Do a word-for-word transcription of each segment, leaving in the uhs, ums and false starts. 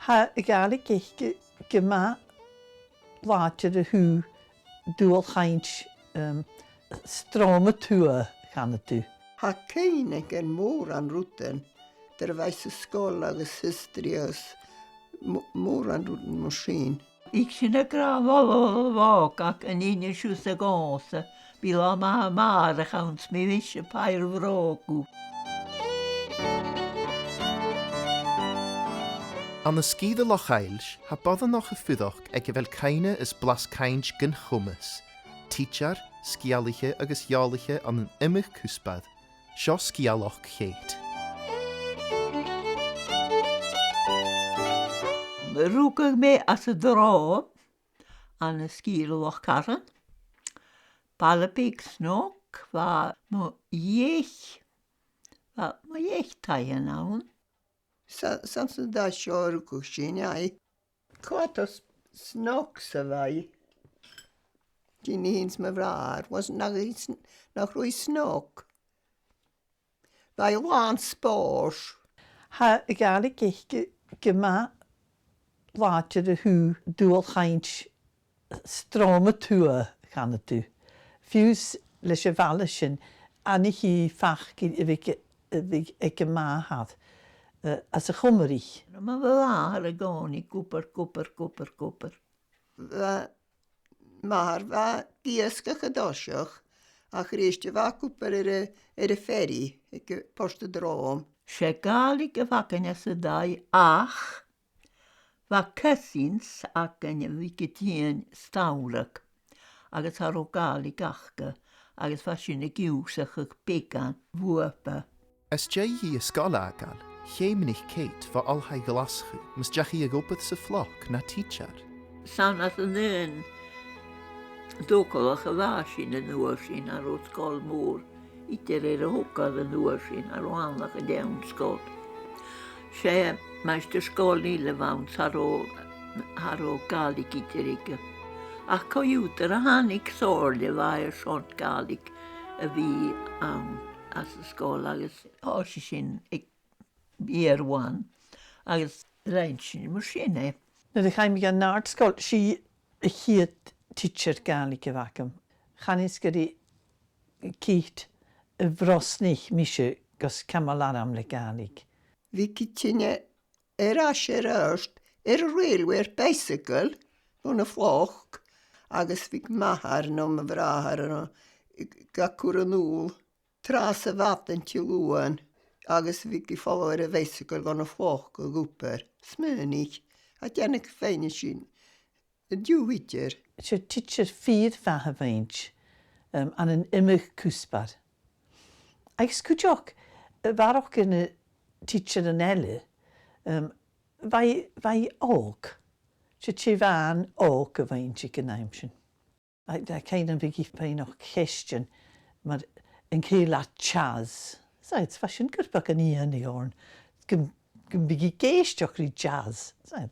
Tha a' Ghàidhlig aice gu math làidir a thaobh dual-chainnt, um, sròna tuath, chanadh tu. Tha cuimhne agam air mòran rudan, nuair a bha i san sgoil agus history agus m-, mòran rudan mar sin. Bhiodh sinn ag ràdh bhòla bhòla bhòg ach an innis thu sa ghàsa, bidh latha math a-màireach ann 's mi bhios a' paidhir bhròg thu. Ann an sgìre Loch Aillse, tha boireannach a' fuireach aig a bheil cuimhne is blas-cainnt gun chomas. Tidsear, sgeulaiche agus eòlaiche ann an iomadh cuspair, seo sgeulachd Chait. Rugadh mi anns an Dròm, ann an sgìre Loch Carrann. Baile beag snog, bha mu dheich, bha mu dheich taighean ann. Sa, 's ann san taigh seo a rugadh sinn, aye. Cò tha s-, snog sa bhaile? Dè nì thu 's mo bhràthair, was nach, nach robh i snog? Bha i làn spòrs. Tha a' Ghàidhlig aice gu, gu math làidir a thaobh dual-chainnt sròna tuath, chanadh tu. Fiù 's leis a' bhaile sin, aithnichidh i facail a bhiodh, a bhiodh aig a màthair, eh, às a' Chomraich. Nam b' e mo mhàthair a' còmhnaidh ag obair, ag obair, ag obair, ag obair. Bha m' athair, bha e ag iasgach an toiseach, ach a-rithist bha e ag obair air a', air a' ferry aig Port an Dròm. 'S e Gàidhlig a bh' againn anns an taigh ach bha cousins againn a bhiodh a' tighinn 's a' tighinn a-steach, agus cha robh Gàidhlig aca, agus bha sinn ag ionnsachadh beagan bhuapa. Às dèidh dhi an sgoil fhàgail, cheumnaich Cait bho Oilthigh Ghlaschu mus deach i a dh'obair sa phloc na tidsear. 'S ann às an aon togalach a bha sinn an uair sin, cha robh sgoil mòr idir air a thogail an uair sin, cha robh ann ach an t-aon sgoil. 'S e maighstir-sgoil eile a bh' ann, cha robh, cha robh Gàidhlig idir aige. Ach co-dhiù, nuair a thàinig Somhairle, bha e airson Gàidhlig a bhith ann anns an sgoil agus thòisich sinn aig year one agus rinn sinn mar sin e. Nuair a chaidh mi dhan àrd-sgoil, 's i a' chiad tidsear Gàidhlig a bh' agam. Chanainn-sa gur e Cait a bhrosnaich mise gus cumail orm le Gàidhlig. Bhiodh i a' tighinn air ais air adhart air an railway air bicycle bhon a' phloc, agus bhiodh m' athair no mo bhràthair no ga cur a-null tràth sa mhadainn Diluain, agus bhiodh i a' falbh air a' bhicycle gun a' phloc a dh'obair. Smaoinich, a' dèanamh fhèin sin an-diugh idir. 'S e tidsear fìor mhath a bh' innte, um, ann an iomadh cuspair. Agus cuideachd, a bharrachd air na tidsearan eile, um, bha i, bha i òg. 'S e tè mhòr òg a bh' innte aig an àm sin. Tha, tha cuimhne agam bhiodh i a' faighneachd cheistean mar an cèilidh jazz. Said, bha sin gu math iongnadh oirnn. Gum, gum biodh i ag èisteachd ri jazz. Said.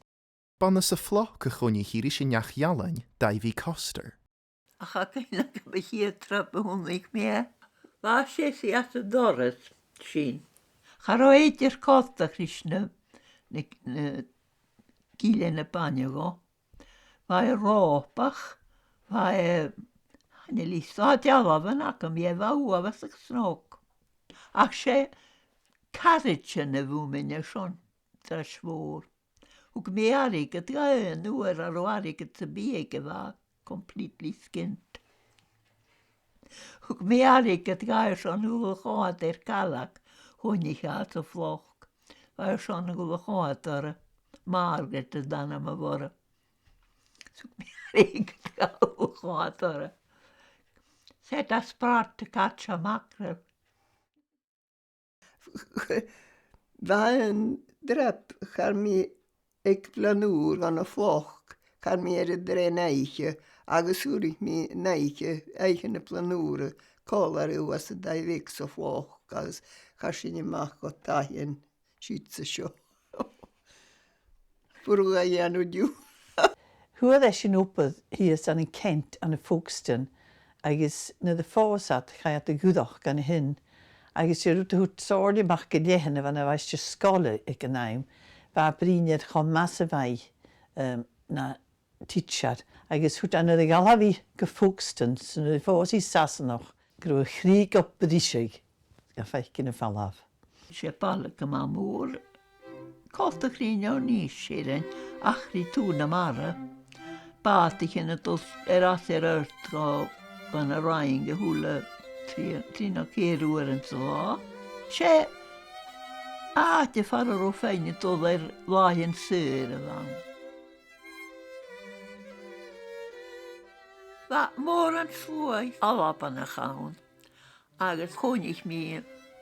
B' ann às a' phloc a choinnich i ris an neach-ealain, Davy Coster. Ach tha cuimhne agam a' chiad trip a chunnaic mi e, bha seiseadh às an doras sin. Cha robh e idir coltach ris na, na, na gillean a' bainne dhomh. Bha e ròpach, bha e, chan eil fhios, tha dealbhan agam dheth, bha e uabhasach snog. Ach 's e caraidean a bh' umainn airson dithis mhòr. Thug mi airgead dha aon uair, cha robh airgead sam bith aige, bha e completely skint. Thug mi airgead dha airson ullachaid air calg, choinnich e às a' phloc. Bha airson ullachaid orra, Margaret an t-ainm a bh' oirre. Thug mi airgead dha ullachaid orra. Said I sprat to catch a mackerel. Bha an trip, chaidh mi aig Blag Mhòr gun a' phloc, chaidh mi air an trèan-oidhche, agus fhuair mi an oidhche, oidhche na Blag Mòr, còmhla riutha san taigh bheag sa phloc, agus chaidh sinn a-mach gu taighean siud 's an seo. Fhuair e a dhèanamh dhiubh. Fhuair esan obair shìos ann an Kent ann am Folkestone, agus nuair a phòs iad, chaidh iad a dh'fhuireach dhan a shin. Agus 's e rud a thuirt Somhairle mac an Leathann, a bha na maighstir-sgoile aig an àm, Bha e a' bruidhinn air cho math 's a bha e, em, na tidsear, agus thuirt e nuair a dh'fhalbh e gu Folkestone, 's nuair a phòs e Sasanach, gun robh a' chridhe gu briseadh, gam faicinn am falbh. 'S e baile gu math mòr, coltach ri Inbhir Nis, Sìrean, ach ri taobh na mara. Bàtaichean a' dol air ais air adhart gu, gun a' Fhraing a h-uile trì, trì no ceithir uairean sa latha. 'S e àite far an robh feadhainn a' dol air làithean saora a bh' ann. Bha mòran sluaigh Albannach ann, agus choinnich mi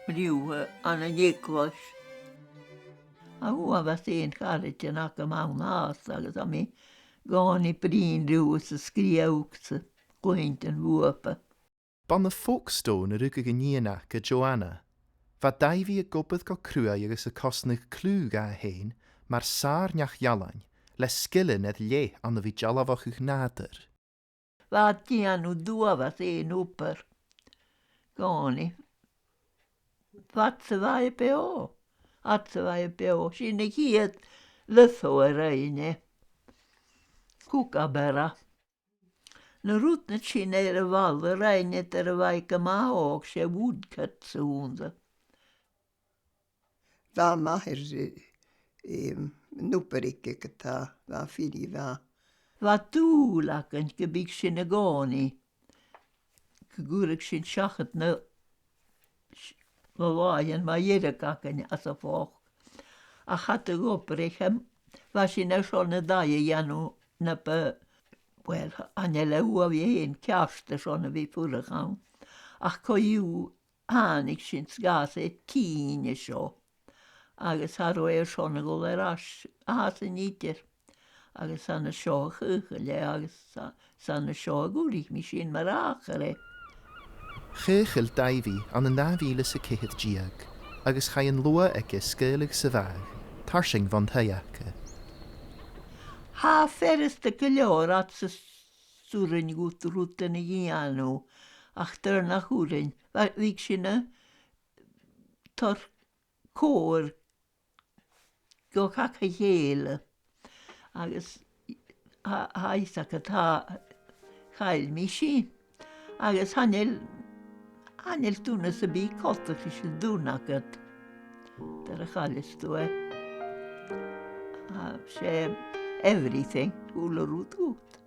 riutha ann an eaglais. A uabhas fhèin charaidean agam ann fhathast, agus tha mi an-còmhnaidh a' bruidhinn riutha 's a' sgrìobhadh 's a' cluinntinn bhuapa. B' ann à Folkestone a rugadh an nighean aca, Joanna. Bha Daibhidh ag obair gu cruaidh agus a' cosnadh cliù dha fhèin mar sàr-neach-ealain, le sgilean air leth ann a bhith dealbhachadh nàdar. Bha e a' dèanamh d' uabhas fhèin obair. Gàbhaidh. Fhad 's a bha e beò. Fhad 's a bha e beò. Sin a' chiad litho a rinn e. Kookaburra. Na rudan sin air a' bhalla a rinn e nuair a bha e gu math òg, 's e woodcuts a th' annta. Bha m' athair, eh, em, an obair aige ge-tà, bha e fìor mhath. Bha dùil againn gum biodh sinn an-còmhnaidh, gun cuireadh sinn seachad na, na làithean mu dheireadh againn às a' phoc. Ach cha do dh'obraich e, bha sinn airson an taigh a dhèanamh na bu, well, chan eil e uabhasach ceart airson a bhith a' fuireach ann. Ach co-dhiù, thàinig sinn 's dh'fhàs e tinn an seo, agus cha robh e airson a dhol air ais, dh'fhàs e an idir, agus 's ann an seo a chaochail e, agus 's a-, 's ann an seo a dh'fhuirich mi sin mar a thachair e. Chaochail Daibhidh ann an dà mhìle 's a ceithir deug, agus chaidh an luath aige sgaoileadh sa bhàgh, tarsainn bhon taigh aca. Tha e furasta gu leòr fhad 's as urrainn dhut rudan a dhèanamh, ach dar nach urrainn, bha, bhiodh sinn a' toirt cobhair gu càch a chèile. Agus tha, tha fhios agad, tha, chaill mi sin. Agus chan eil, chan eil duine sam bith coltach ris an duine agad nuair a chailleas tu e. Tha, 's e everything, a h-uile rud dhut.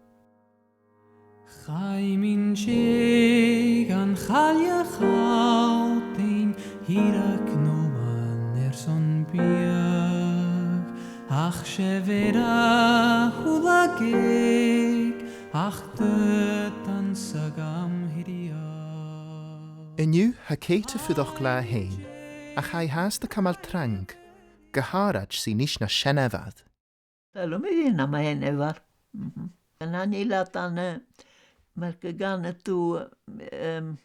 Chaidh mi an seo gun Chailleach-Albainn, thìreach nuadh airson biadh, ach 's e bheir a h-uile geug, ach dad anns a' gham thriall. An-diugh, tha Kate a' fuireach leatha fhèin, ach tha i fhathast a' cumail trang, gu h-àraid 's i a-nis na seanmhair. Tha mi a' dèanamh mo sheanmhair. Mhm. An ann a leithid ann, eh, mar gun canadh tu, em,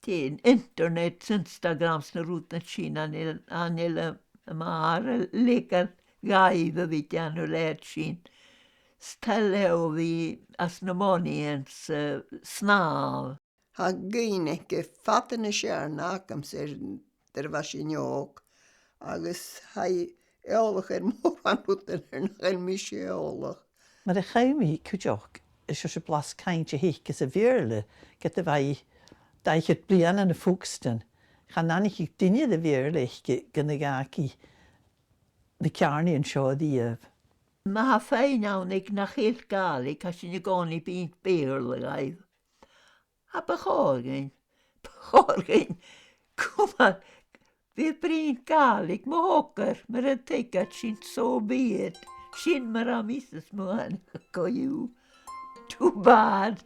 dè, internet, Instagram 's na rudan sin, an ann, an ann a, mar a leigeil dhaibh a bhith a' dèanamh leithid sin. 'S toil leotha a bhith anns na mòintean 's a' snàmh. Tha gaoth aige fada nas fheàrr na agamsa air, nuair a bha sinn òg, agus tha i eòlach air mòran rudan air nach eil mise eòlach. Mar a chaidh mi cuideachd, is e seo blas-cainnt a th' aice sa Bheurla, ged a bha i dà fhichead bliadhna ann am Folkestone, chan aithnicheadh duine air a' Bheurla aice gun a dh'fhàg i na ceàrnaidhean seo a-riamh. Ma tha feadhainn ann aig nach eil Gàidhlig, tha sinn an-còmhnaidh a' bruidhinn Beurla dhaibh. A, bu chòir dhuinn, bu chòir dhuinn cumail, bhith a' bruidhinn Gàidhlig, mo thogair, mura tuig iad sinn, so be it. Sin mar a tha mise a' smaoineachadh co-dhiù. Too bad.